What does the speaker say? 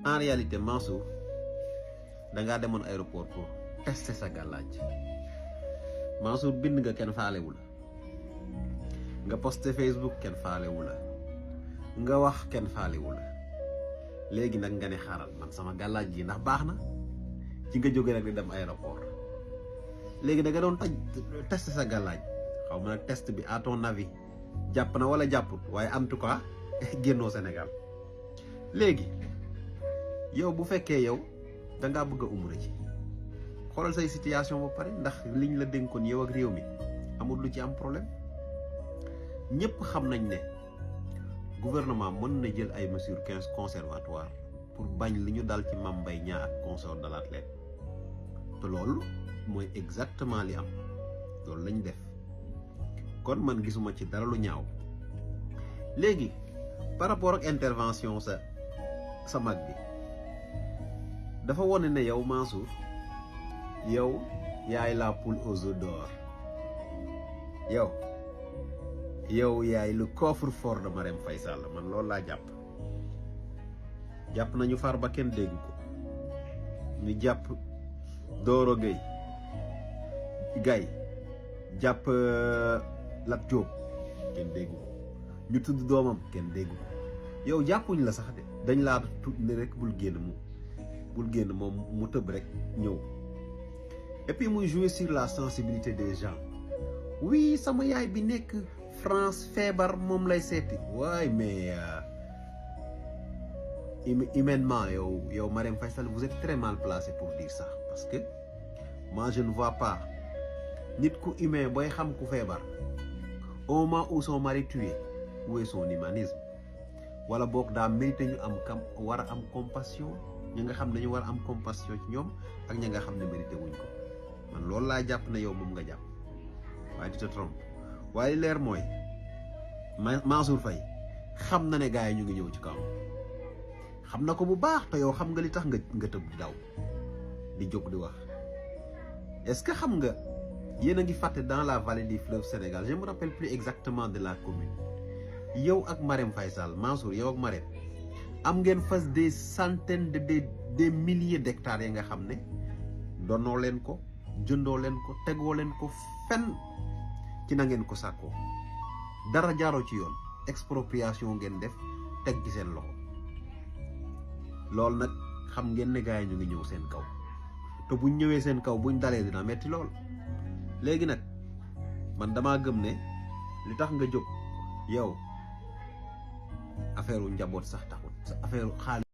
en réalité Mansour dangaa demoon aéroport pour tester sa gàllaaj Mansour bind nga kenn faalewu la nga posté Facebook kenn faalewu la nga wax kenn faalewu la léegi nag nga ne xaaral man sama gàllaaj gi ndax baax na ci nga jóge nag di dem aéroport léegi da nga doon test sa gàllaaj xaw ma nag test bi à ton avis jàpp na wala jàpput waaye en tout cas génnoo Sénégal léegi yow bu fekkee yow dangaa bëgg a umra ci xoolal say situation ba pare ndax liñ la dénkoon yow ak réew mi amul lu ci am problème ñëpp xam nañ ne gouvernement mën na jël ay mesures conservatoires pour bañ li ñu dal ci Mame Mbaye Niang ak consort de l'athlète te loolu mooy exactement li am loolu lañ def kon man gisuma ci dara lu ñaaw léegi par rapport ak intervention sa mag bi dafa wone ne yow Mansour yow yaay la poule aux œufs d'or yow yaay le coffre-fort de Marème Faye Sall man loolu laa jàpp nañu Farba kenn dégg ko ñu jàpp Doro Gaye jàpp Lat Diop kenn dégg ko ñu tudd doomam kenn dégg ko yow jàppuñ la sax de dañ laa tudd ne rek bul génn moom mu tëb rek ñëw et puis muy jouer sur la sensibilité des gens oui sama yaay bi nekk France feebar moom lay seeti waaye mais humainement yow Marème Faye Sall vous êtes très mal placé pour dire ça parce que moi je ne vois pas nit ku humain booy xam ku feebar au moment où son mari tué où est son humanisme wala boog daa mérité ñu war a am compassion ñi nga xam ne ñu war a am compassion ci ñoom ak ñi nga xam ne mérité wuñ ko man loolu laa jàpp ne yow moom nga jàpp waaye tu te trompes waaye leer mooy Mansour Faye xam na ne gars yi ñu ngi ñëw ci kaw xam na ko bu baax te yow xam nga li tax nga tëb di daw di jóg di wax est-ce que xam nga yéen a ngi fàtte dans la vallée du fleuve Sénégal je me rappelle plus exactement de la commune yow ak Marème Faye Sall Mansour yow ak Marème am ngeen fas des centaines des milliers d'hectares yi nga xam ne donnoo leen ko jëndoo leen ko tegoo leen ko fenn ci na ngeen ko sàkkoo dara jaaroo ci yoon expropriation ngeen def teg ci seen loxo loolu nag xam ngeen ne gars yi ñu ngi ñëw seen kaw te buñ ñëwee seen kaw buñ dalee dina metti lool léegi nag man damaa gëm ne li tax nga jóg yow affaire u njaboot sax taxut affaire u xaalis